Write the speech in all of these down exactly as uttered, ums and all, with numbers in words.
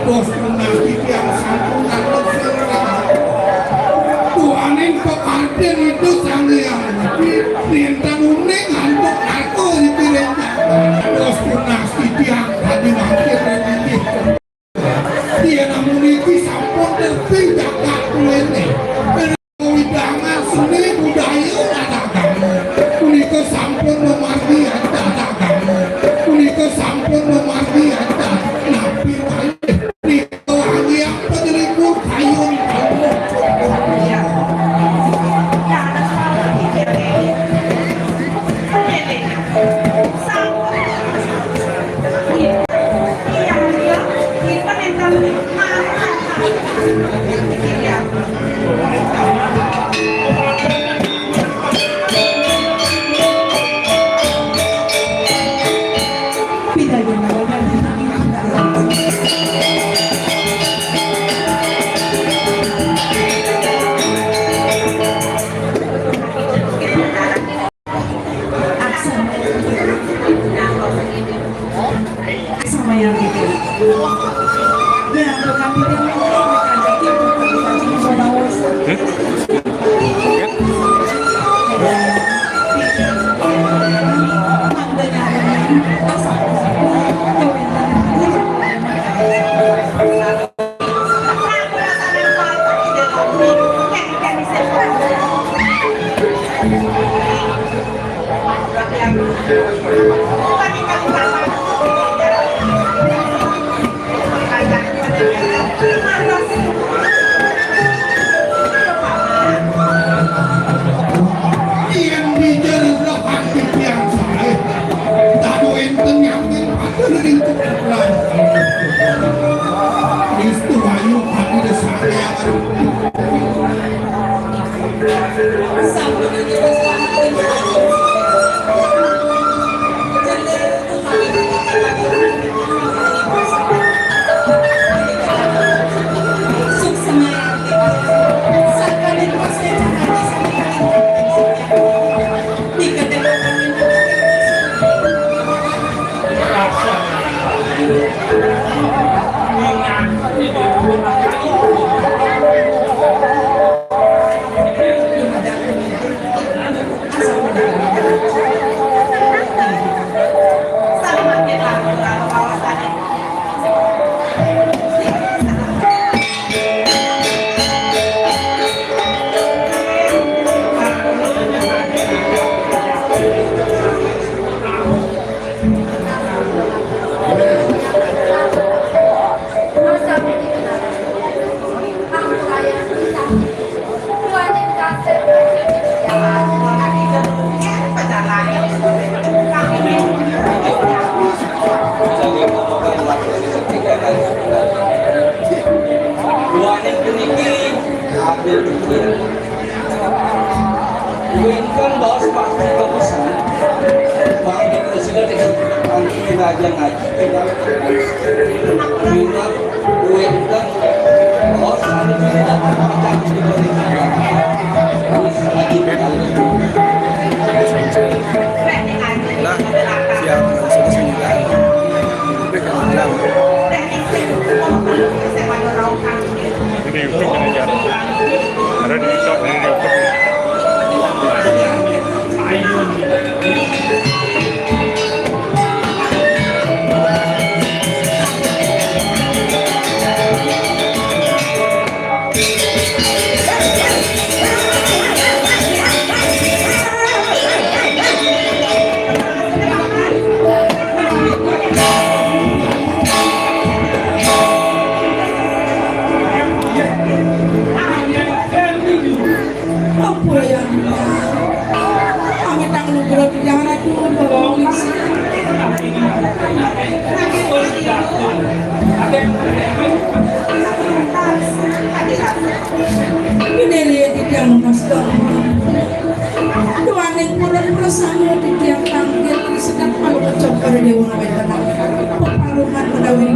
Bos tunas titiang sampun ngantos sira. Tuaning pakartin Ida Sang Hyang Widi, nénten uning antuk narka ring pirencangan. Bos tunas titiang kadi mangkin ring inggih. Yén amun niki sampun terbing jagat kuwéné. Wewidangan seni budaya dan agama. Punika sampun mamargi antar agama. Punika sampun mamargi antar napi kalih. Punika wangiang panjeriku kayun kalih. Yén dijalaran titiang saé, tan wénten yakin patut ring kebetulan. Istu ayu pati desanya. Wénten baos pasti bagus. Mangkin sudah dikasih aja ngaji. Minat wénten baos anu tidak macam di bawah. Terus lagi. Nah, siap, sudah sunyi kan? Ini kan bilang. Ini YouTube ini ya. Ada di TikTok, ini di YouTube. Apa yang amit tak lupa jangan aku. Pinili titiang mas. Duaning purun prasangga titiang tangkil sedek palu kecok pada dewa ngawetan. Pepaluman menawi.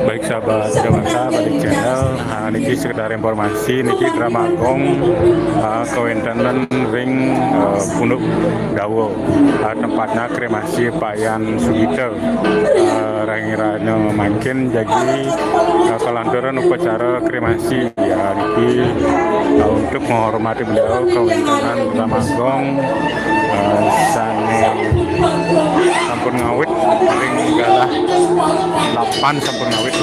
Baik sahabat Dewata, balik channel. Nah, niki sekedar Secara informasi niki drama gong, eh, kawéntenan ring, eh, Punduk Dawa. Eh, tempatnya kremasi Pak Yan Sugita. Eh, rahina mangkin jagi, eh, kalantaran upacara kremasi. Ya, niki, eh, untuk menghormati beliau, kawéntenan drama gong, eh, sané sampun ngawit ring galah delapan sampun ngawit.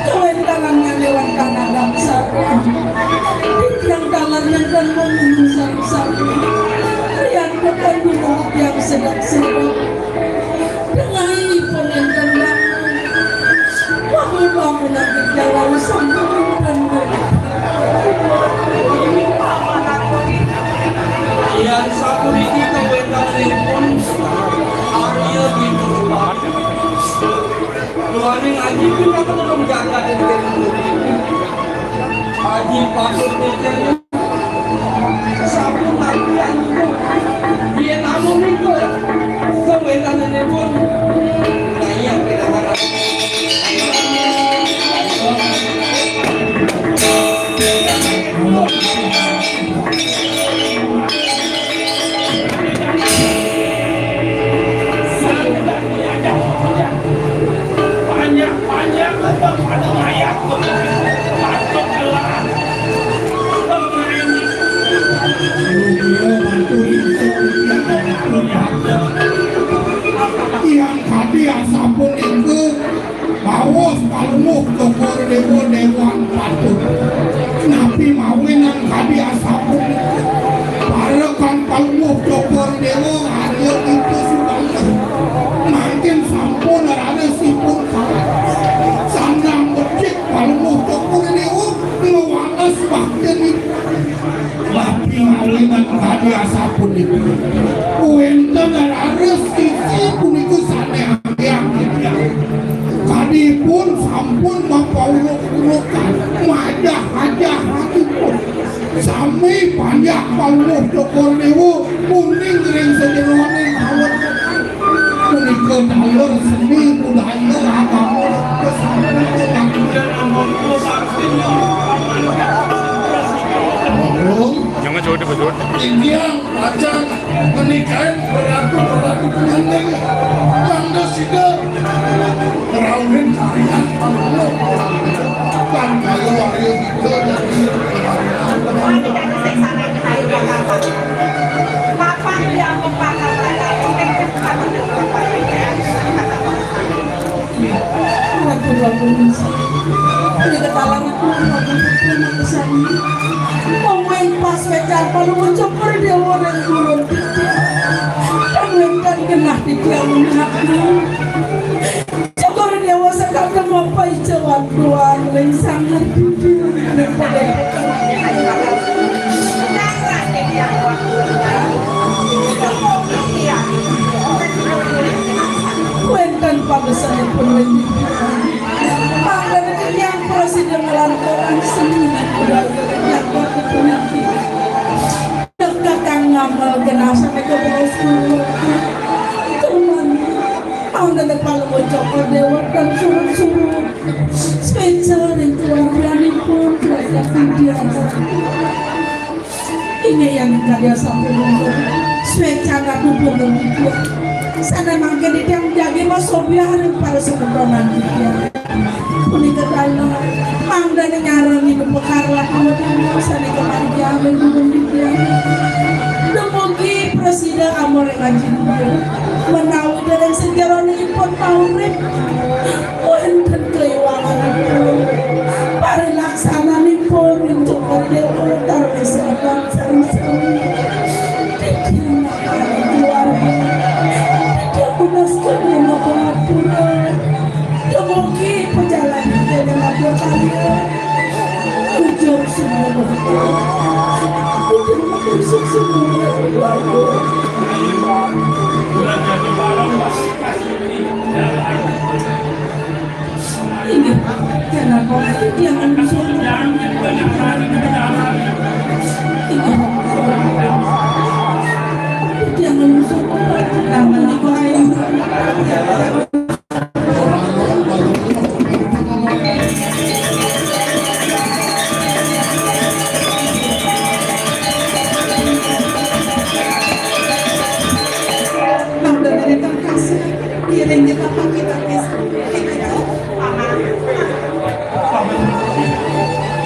Kawéntenan ngaliwat tanah bangsa. Yang taler nenten mung sareng-sareng. Rian bukan dulu yang sedang-sedang. Dengan ipun enten bangun. Bangun-bangun lagi jalan sampai. Yang satu ini kawéntenanipun Arya Bintang. Luaning Aji pun akan tolong jaga dan Aji patut mikirnya. Sapu tapi yang itu. Dia namun itu. Kawéntenan ini pun. Nah, iya, kita harap. Yang tadi asapun itu Baos Palungguh Cokor Déwa déwan patut. Napi mawinan kadi asapunika? Parekan Palungguh Cokor Déwa Arya Tirta Subangga. Mangkin sampun rarisipun kalah. Sandang becik Palungguh Cokor Déwa ngwales baktinipun. Napi mawinan kadi asapunika? Wénten raris sisi punika sané akéh-akéh. Kadipun sampun mapauruk-urukan, majah-ajahanipun. Sami panjak Palungguh Cokor Déwa uning ring sajeroning awak. Punika taler seni budaya agama pesantren. Jangan jauh dekat, jauh. Inggih, acan ngenikain berlaku-berlaku pengantin. Mangda sida ngrauhin karyan. Kan kaya warya kita dari Papan dia papan. Waduh, waduh, Mas. Ini ketalangan Tuhan, waduh, terima kasih. Pemain pas pecar, kalau mencokor dia orang turun. Kamu kan genah di dia mengaku. Cokor Déwa sekadang apa ijo waduan ring sanget. Wénten pamesenipun ring. Mangda titiang prasida nglanturang seni budaya titiang puniki. Kakang ngamel genah sané kabaos kula. Tuman, mangda Palungguh Cokor Déwa kang surut-surut. Spésial ring keluarganipun, keluarga Vidya. Inggih yang karya sampun. Spésial Ratu Purna Vidya. Sané mangkin titiang jagi masobyah ring para semeton Vidya. Punika taler, mangdané nyarengin upakara kawedana sané kamargiang ring Gunung Vidya. Dumugi prasida amor ring Aji Vidya. Menawi dereng sajeroning ipun maurip, wénten kaliwanganipun. Parilaksananipun ring Cokor Déwa tarwi sareng sami. Titiang keluarga. Titiang tunas kami ngapura. Dumugi pejalan dene mabur kalian. Ujung semua. Ujung kusuk semua. Kenapa tiang anu suruh? Tiang anu suruh. Nama ni baik. Nang dengerin kasih, ngiring kita pakai kita.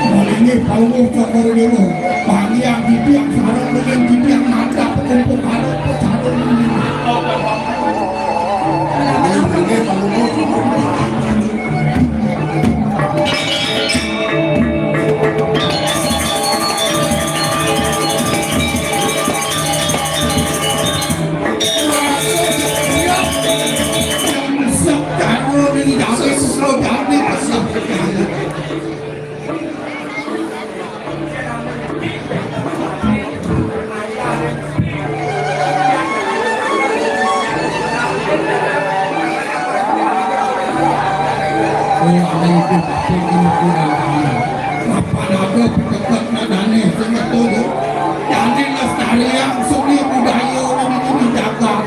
Malih nggih, Palungguh Cokor Wiro, pangiang titiang sareng dengan titiang mantap kumpul karo pecandu ini. Malih nggih, Palungguh Cokor Wiro. Mapan ada pitetek nadane sing metu yo. Dane lestariang seni budaya ning di jagat.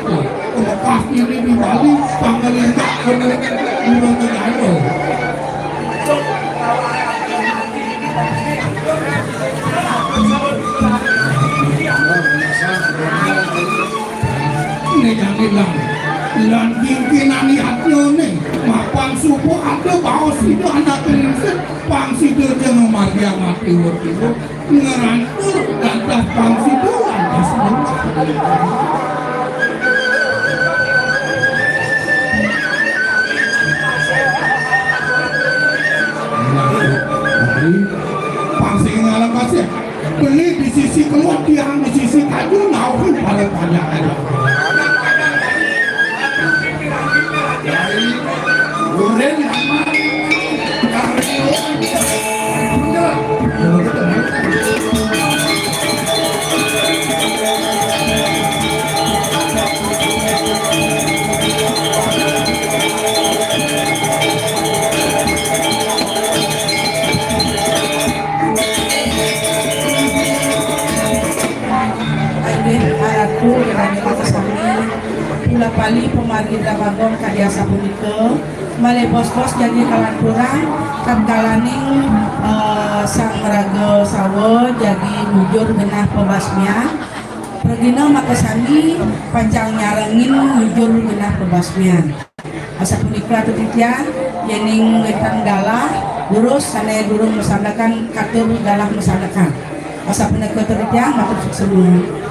Lepas ini di Bali, panglima bener guna negara. Ini jani lan, lan pimpinan yadnyane, mapan supo ada baos sida anak lingsir, pang sida aja ngamargiang ati iwur-iwur, ngrantur lantas pang sida lantas. Pang sing ngalah kasih. Beli di sisi keluar, tiang di sisi kayu, nawi pada banyak. Dari Duren Aman. Inggih, Ratu, Ratu sami, kula pali pamargi dramagon kadi asapunika, malih bos-bos jagi kalanturang, tatkalaning, eh, Sang Maraga Sawa jagi mujur genah pabasmian, pragina makasami pacang nyarengin mujur genah pabasmian. Asapunika atur titiang, yening wénten galah, durus sané durung masandekan katur galah masandekan. Asapunika atur titiang, matur suksma.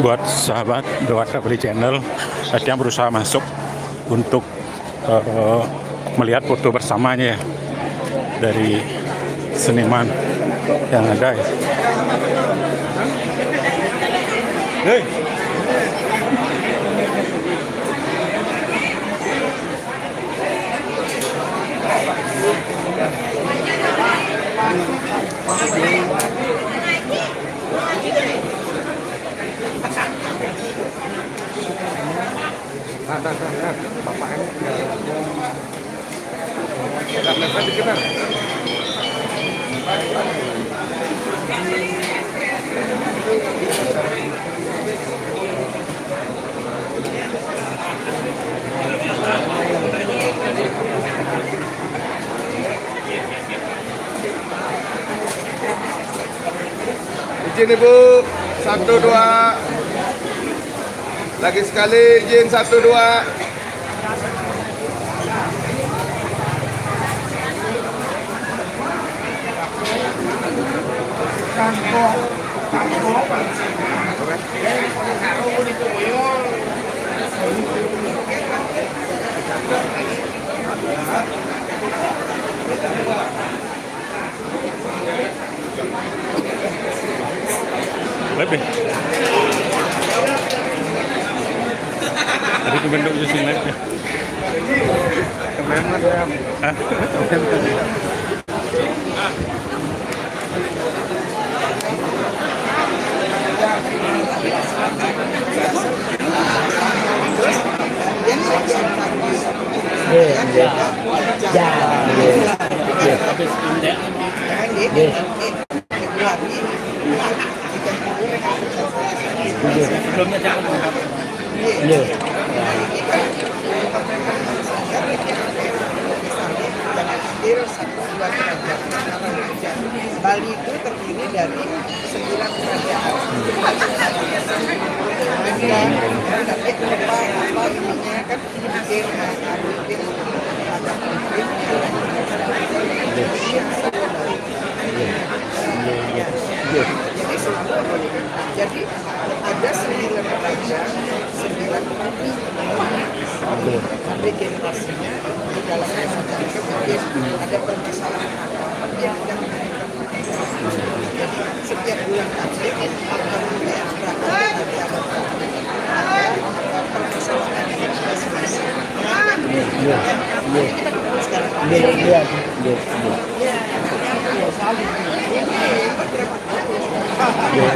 Buat sahabat Dewata Bali Channel, saya berusaha masuk untuk eh, melihat foto bersamanya ya, dari seniman yang ada ya. Hei. Nah, nah, nah, nah. Bapak ini. Nah, nah, nah, dikit, nah. Izin, Ibu, satu dua. Lagi sekali, izin, satu dua. Live ya? Tadi ku bentuk using live ya. Hah? Iya, iya. Ya, iya. Iya. Iya. Iya. Iya. Bali itu terdiri dari sembilan kerajaan. Ada, tapi lupa apa ininya kan. Jadi, jadi ada sembilan raja, sembilan raja. Tapi generasinya di dalam kerajaan itu mungkin ada permasalahan apa, tapi yang setiap bulan April, ada permasalahan yang masing-masing. Iya, iya, iya. Iya, iya, iya, iya.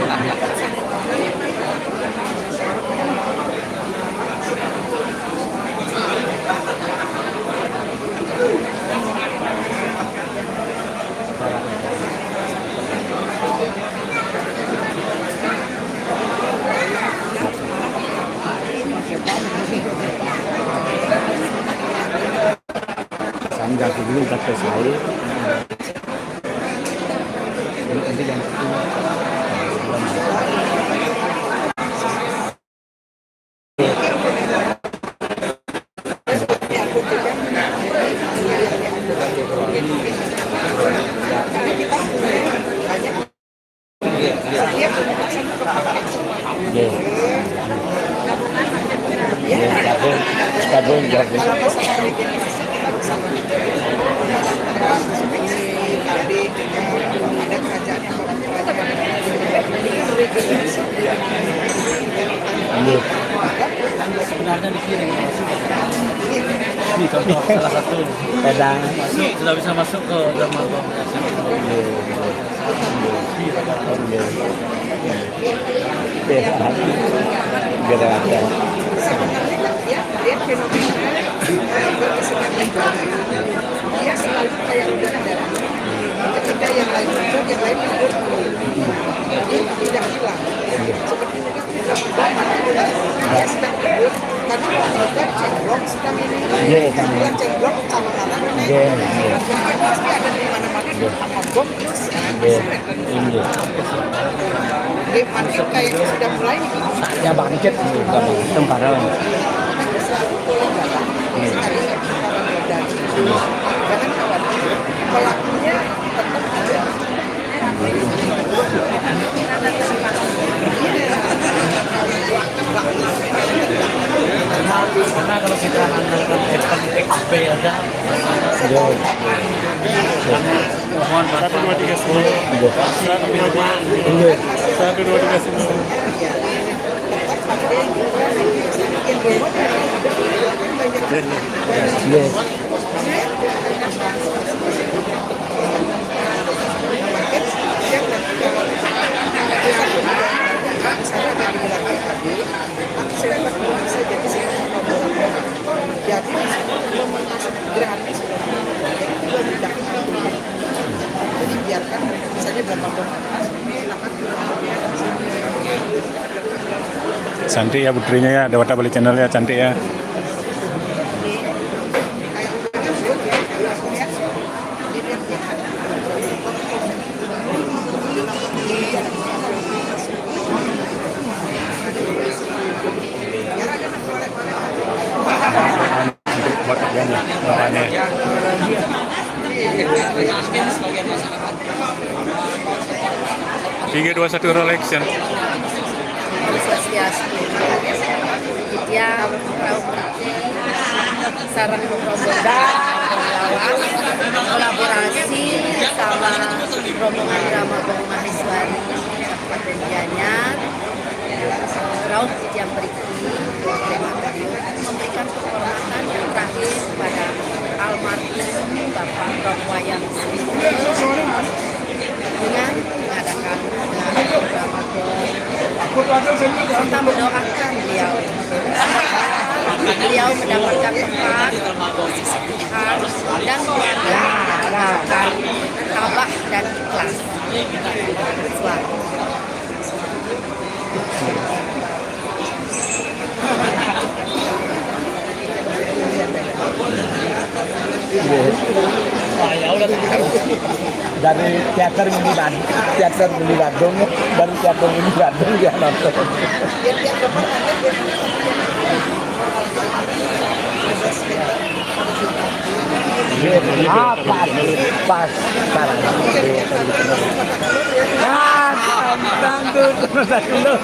Saya jago dulu, kata saya. Nanti yang Iya. Iya, jago. Jago, jago. Iya. Sebenarnya dikirim. Ini contoh salah satu. Pedang. Masuk, sudah bisa masuk ke drama komunikasi. Iya. Iya. Iya. Iya. Iya. Iya. Sebenarnya kan dia, dia fenomena, eh, berkesenian Bali. Dia selalu kayak udah ada. Ketika yang lain muncul, yang lain mundur. Dia tidak hilang. Seperti Iya, iya. Iya, iya. Iya. Pasti ada di mana-mana, iya, sama bom terus. Iya, iya. Dia panik kayaknya sudah mulai nih. Ya, bangkit. Iya, bangkit. Tentara. Iya. Jangan khawatir, pelakunya tetap ada. Satu, dua, tiga, sembilan. Satu, dua, tiga, sembilan. Satu, dua, tiga, sembilan. Cantik ya putrinya ya, ada Watak Bali Channel ya, cantik ya. Untuk buat yang namanya. Tiga, dua, satu, roll action. Swastiastu. Ya, sareng rombongan lawas kolaborasi sama rombongan drama Gong Maheswari Kabupaten Gianyar. Rauh titiang mriki, Krematorium memberikan penghormatan yang terakhir kepada almarhum Bapak Rob Wayan Sri dengan mengadakan drama Gong. Kita mendoakan beliau, beliau mendapatkan tempat di sisi Tuhan dan keluarga akan tabah dan ikhlas. Suatu. Dari teater mini Bad-, teater mini Badung, dari teater mini Badung dia nonton. Ah, pas, pas, sekarang. Ah, tantang tuh, tantang dulu.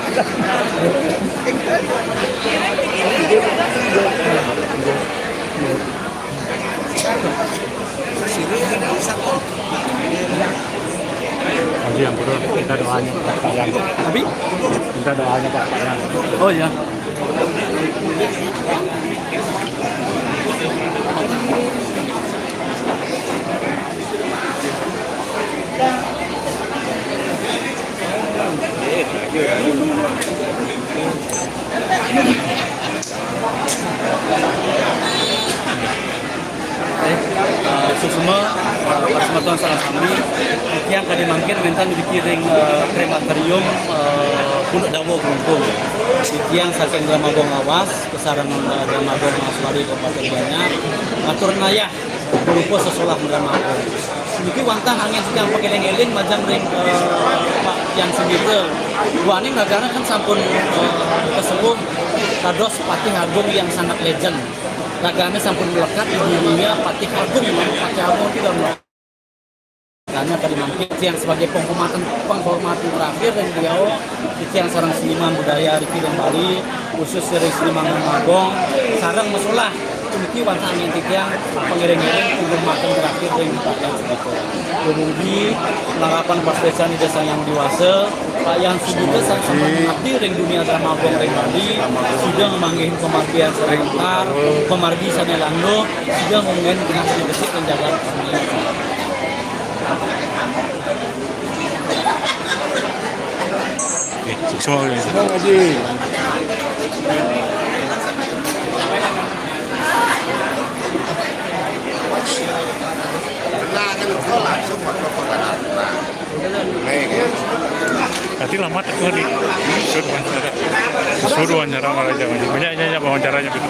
Haji yang turun, minta doanya Pak Yan. Tapi minta doanya Pak Yan. Oh ya. Eh, eh, suksma, eh, para semeton sareng sami, titiang kadi mangkin wénten mriki ring, eh, krematorium, eh, Punduk Dawa Klungkung. Titiang saking Drama Gong Lawas, sareng, eh, Drama Gong Maheswari Kabupaten Gianyar, ngatur nayah rupa sesolah Drama Gong. Niki wantah anggén titiang pangéling-éling majeng ring, eh, Pak Yan Sugita. Duaning ragane kan sampun, eh, kesepuh dados Patih Agung yang sangat legend. Ragane sampun melekat di dunia Patih Agung, Patih Agung itu dalam ragane tadi mangkin titiang sebagai penghormatan, penghormatan terakhir ring beliau, titiang sareng seniman budaya riki ring Bali, khusus ring seniman Drama Gong, sareng mesolah puniki wantah anggén titiang pangiring-iring penghormatan terakhir ring Pak Yan Sugita. Dumugi larapan pasuécan Ida Sang Hyang Widhi Wasa, Pak Yan Sugita sang sampun mengabdi ring dunia Drama Gong ring Bali, sida ngamanggihin pamargian sané entar, pamargi sané langgeng, sida ngunggén genah sané besik ring jagat. Oke, suksma. Suksma, Haji. Ati lama teko di sud wawancara. Sud wawancara malah jangan. Banyak aja wawancaranya gitu.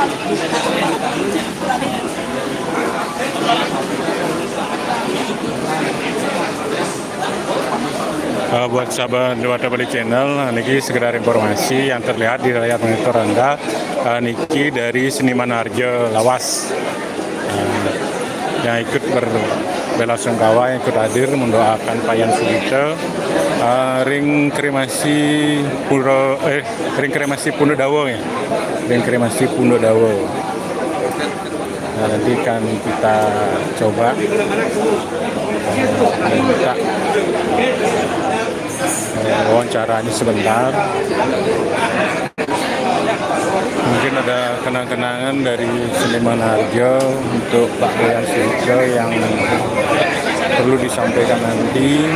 Eh, buat sahabat Dewata Bali Channel, niki sekedar informasi yang terlihat di layar monitor Anda. Eh, niki dari Seniman Harjo Lawas. Eh, yang ikut berbela sungkawa, yang ikut hadir mendoakan Pak Yan Sugito. Eh, ring kremasi Pura, eh, ring kremasi Punduk Dawa ya. Ring kremasi Punduk Dawa. Nah, nanti akan kita coba, eh, minta, eh, wawancaranya sebentar. Mungkin ada kenang-kenangan dari Seniman Harjo untuk Pak Boyan Sugito yang perlu disampaikan nanti,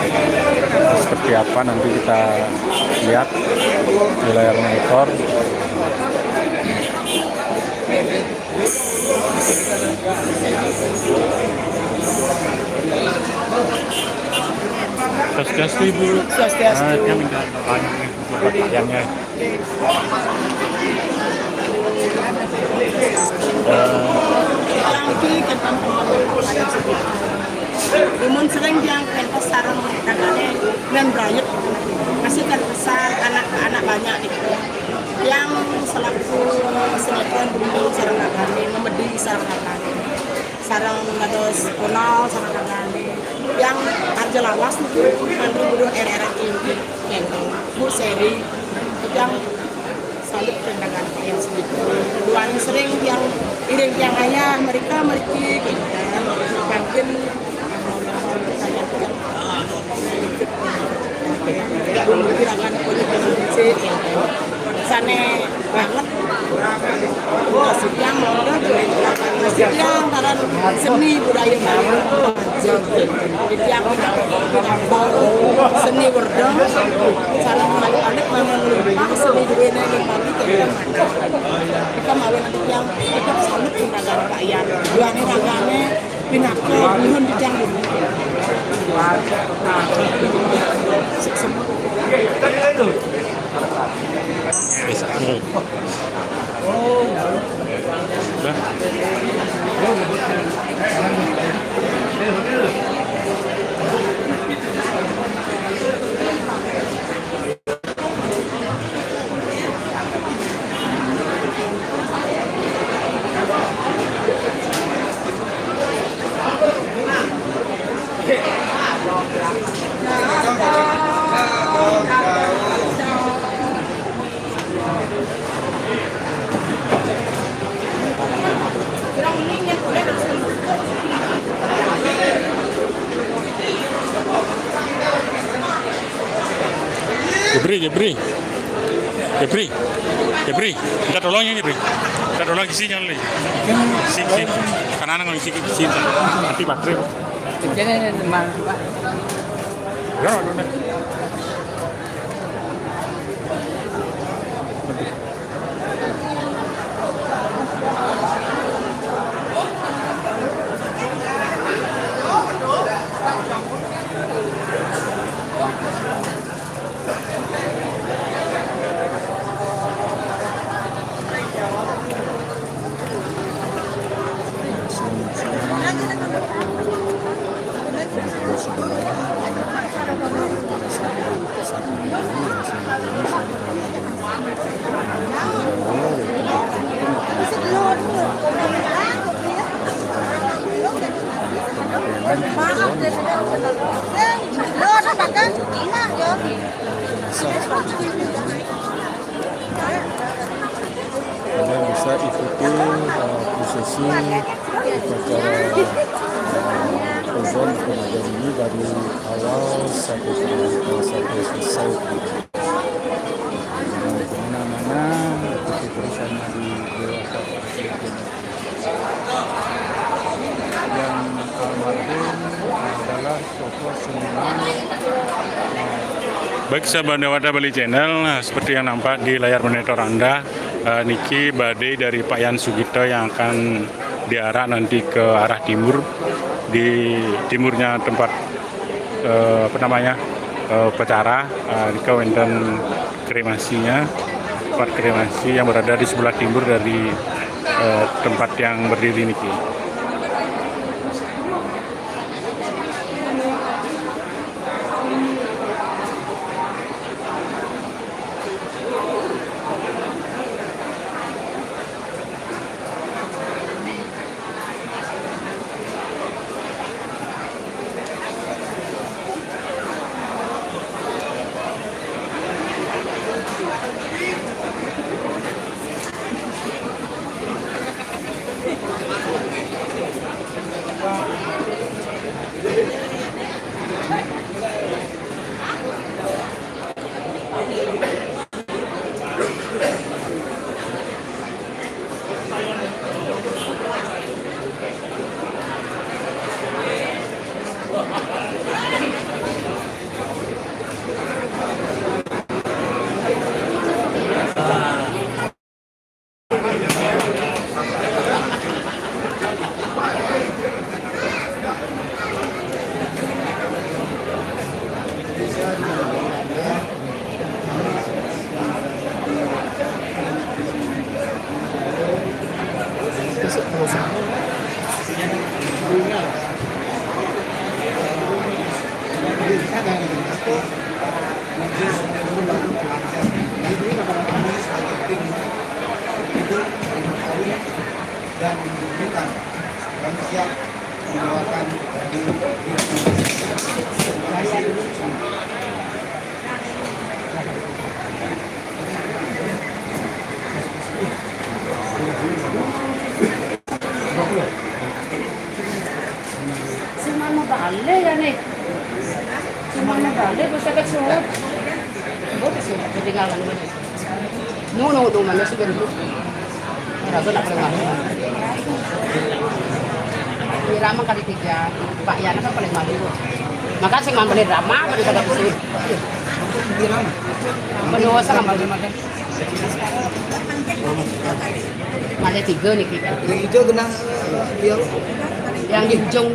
seperti apa nanti kita lihat di layar monitor. Swastiastu, Ibu. Swastiastu. Ah, saya minta doanya untuk Pak Yan ya. Eh, Timun sering tiang pentas sareng ragane ngan brayek. Masih kan besar, anak-anak banyak gitu. Yang selaku sinetron dulu sareng ragane, memedi sareng ragane. Sareng dados Onal sareng ragane. Yang Harjo Lawas niku mantri buduh R R I. Bu Seri, yang salut tindakan yang segitu. Dua sering yang iring yang ayah mereka mereka gitu kan. Mungkin gerakan politik sih, sane banget. Nasibnya mau, nasibnya antara seni budaya Bali. Jadi aku dapat seni werdeng, sareng anak-anak memang lebih seni duwene ning Bali, kita mana. Kita malu nanti yang tetap salut tindakan rakyat. Duane ragane pinaka buhun dijang. Sukses. Jepri, Jepri. Jepri. Jepri. Minta tolong ya, Jepri. Minta tolong isinya nih. Si, si. Kanan nggak isi, isi. Nanti baterai. Ini, ini, ini, Pak. Ya, udah. Kalian bisa ikuti, eh, prosesi upacara, eh, program pembagian ini dari awal sampai, eh, sampai selesai. Nah, kemana-mana ikuti terus sama di Dewata. Yang almarhum adalah tokoh seniman. Baik, sahabat Dewata Bali Channel, nah, seperti yang nampak di layar monitor Anda, eh, niki badai dari Pak Yan Sugito yang akan diarak nanti ke arah timur, di timurnya tempat, eh, apa namanya, eh, upacara, eh, nika wenten kremasinya, tempat kremasi yang berada di sebelah timur dari eh, tempat yang berdiri niki. Dan menunjukkan kami siap mengeluarkan diri. Sumama bale ya nih. Sumama bale bisa ke suhu. Ketinggalan. No, no, no, mana sih bentuk? Rago nak paling malu. Irama kali tiga, Pak Yana kan paling malu. Maka sing mambeli drama pada pada kusut. Mendosa kan malu makan. Ada tiga nih kita. Yang hijau genah, eh, dia. Yang di ujung.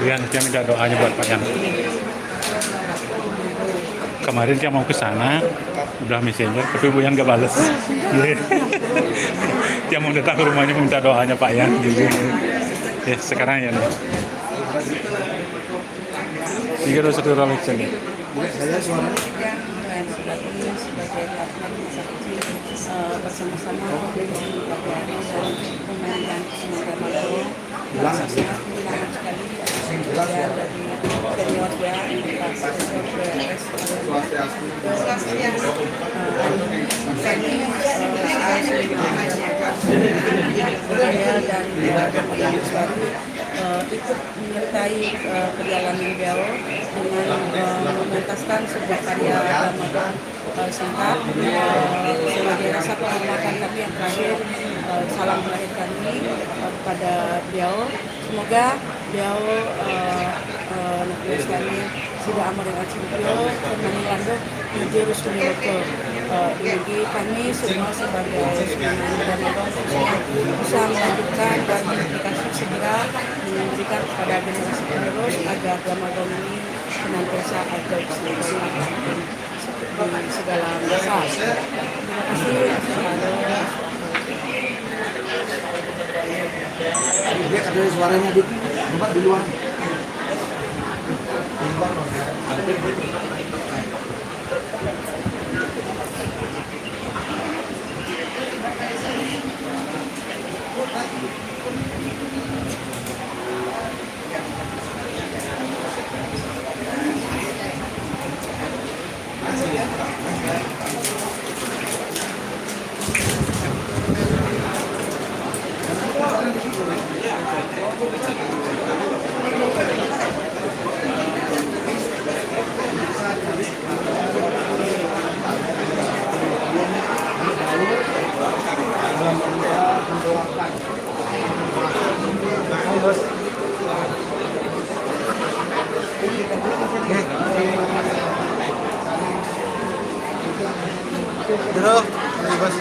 Yang dia minta doanya buat Pak Yan. Kemarin dia mau ke sana, udah messenger, tapi Bu Yan gak bales. Iya. Dia mau datang ke rumahnya minta doanya Pak Yan. Gitu. Ya, sekarang ya nih. Tiga, dua, satu, roll action ya. Saya suaranya. Sebagai partner, eh, bersama-sama, eh, dan semoga ikut menyertai, eh, perjalanan beliau dengan, eh, mementaskan sebuah karya drama, eh, singkat, eh, sebagai rasa penghormatan kami yang terakhir, eh, salam terakhir kami, eh, kepada beliau. Semoga beliau, eh, eh, nanti sekali sudah amal dengan beliau, kembali lanjut menuju Rusmini Loco. Eh, jadi kami semua sebagai Rusmini Loco bisa melanjutkan dan dikasih segera memberikan kepada generasi penerus agar drama ini senantiasa ada di segala masa. Terima kasih. Dia katanya suaranya di tempat di luar. Di luar. Bro, ini bos.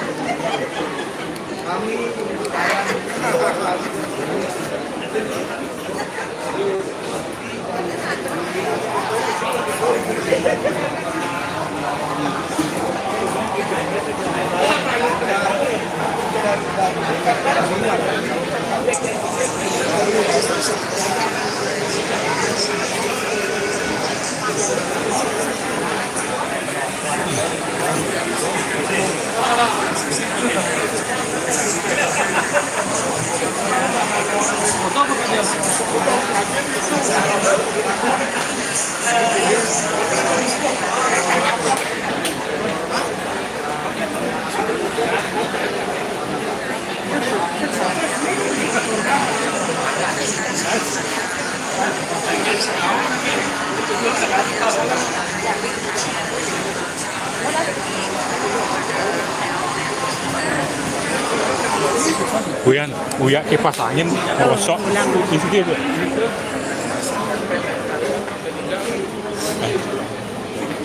Uyan, uya kipas angin, gosok. Di situ, Bu.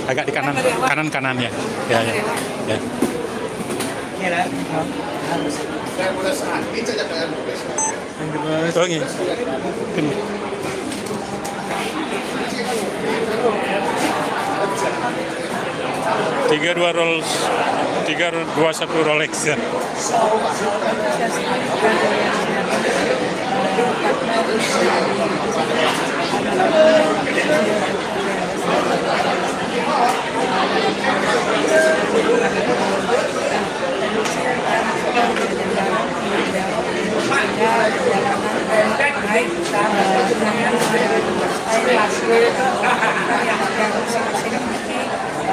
Agak di kanan, kanan, kanan ya. Ya, ya. Ya. Oh, ini. Tiga dua Rolls, tiga dua satu Rolex ya.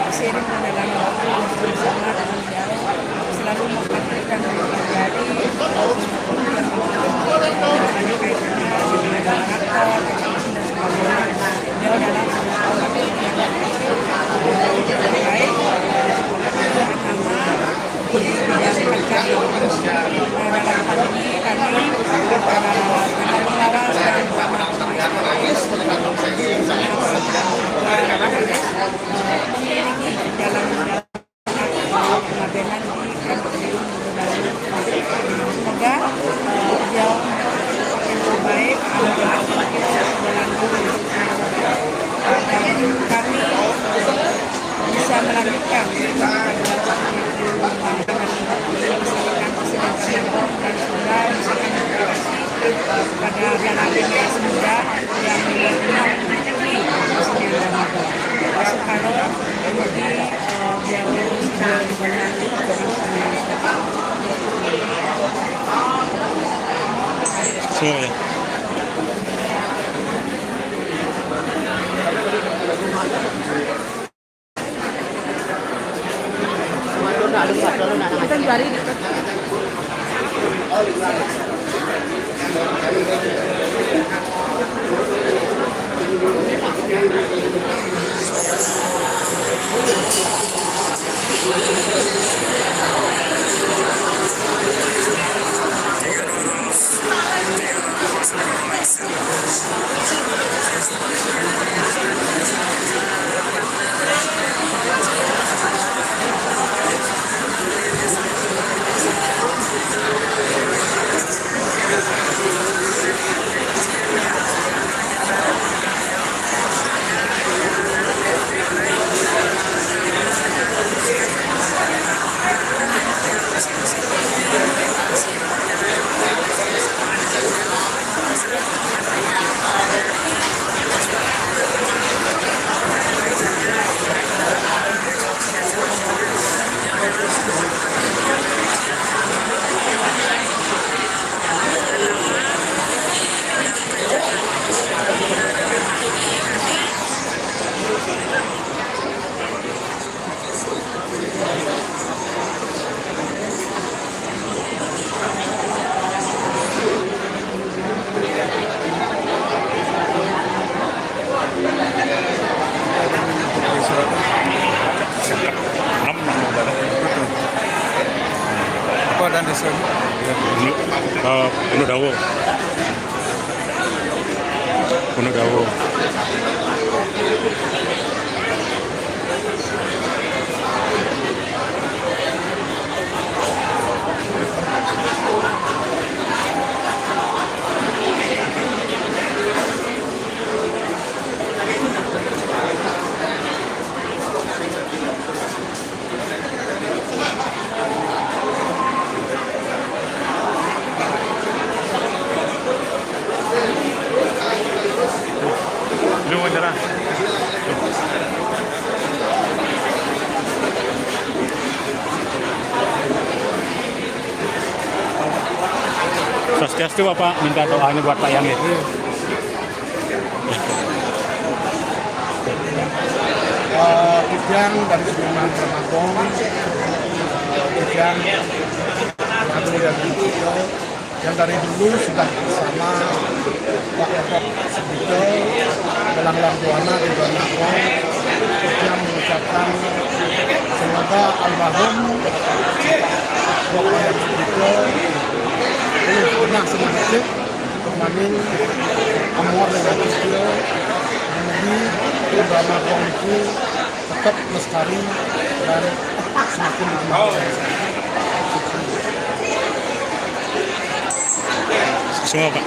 Sering mengalami waktu yang sama dengan beliau, selalu menghadirkan diri pribadi, meskipun yang berkaitan dengan karakter, dan sebagainya. Beliau adalah orang yang baik, agama, di bidang kerja. Nah, dalam hal ini kami, para pengawas dan para pengawas, mengiringi dalam pengabdian di M P U Murubaru. Semoga, eh, beliau yang terbaik, dan kami bisa melanjutkan, misalkan, misalkan, dan sudah, misalkan, pada anak-anak muda yang belum memiliki kesenian dan budaya. Soekarno, kemudian, eh, dia Semua ya. Apa dan desa? Gunung, eh, Gunung Dawo. Gunung Dawo. Lu mau nyerah? Swastiastu, Bapak, minta doanya buat Pak Yang ya. Eh, Kijang dari Sudirman Ramagung, eh, Kijang Agung dan Kijang yang dari dulu sudah bersama Pak Eko Sugito, Belang Lampuana di Ramagung, Kijang mengucapkan semoga almarhum Bapak Eko Sugito ini Permanen amor dan akhirnya menjadi drama Bong itu tetap lestari dan semakin digemari. Semua, Pak.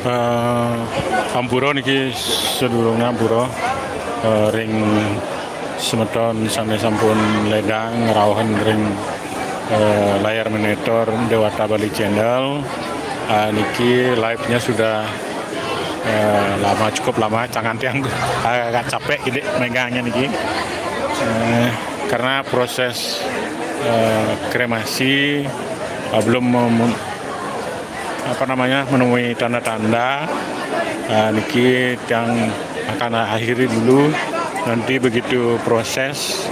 Eh, ampura niki, sedurunge ampura, eh, ring semeton sane sampun ledang ngrauhin ring, eh, layar monitor Dewata Bali Channel. Ah, niki live-nya sudah, eh, lama, cukup lama, tangan tiang agak capek gitu megangnya niki. Eh, karena proses, eh, kremasi, eh, belum mem-, apa namanya, menemui tanda-tanda. Eh, niki tiang akan akhiri dulu. Nanti begitu proses,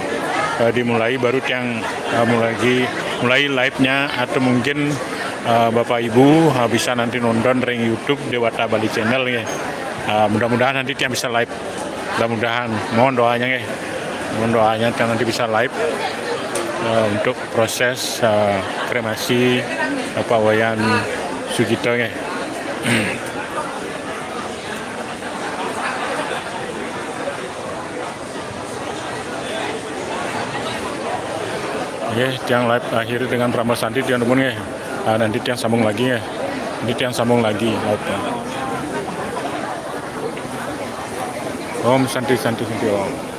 eh, dimulai, baru tiang, eh, mulai, mulai live-nya, atau mungkin, eh, Bapak Ibu, eh, bisa nanti nonton ring YouTube Dewata Bali Channel ya. Eh, mudah-mudahan nanti tiang bisa live. Mudah-mudahan, mohon doanya nggih. Mohon doanya tiang nanti bisa live, eh, untuk proses, eh, kremasi Bapak Wayan Sugito nggih. Nggih, tiang live akhiri dengan Parama Santi, tiang dumun nggih. Ah, nanti tiang sambung lagi nggih. Nanti tiang sambung lagi live-nya. Om Santi, Santi, Santi, Om.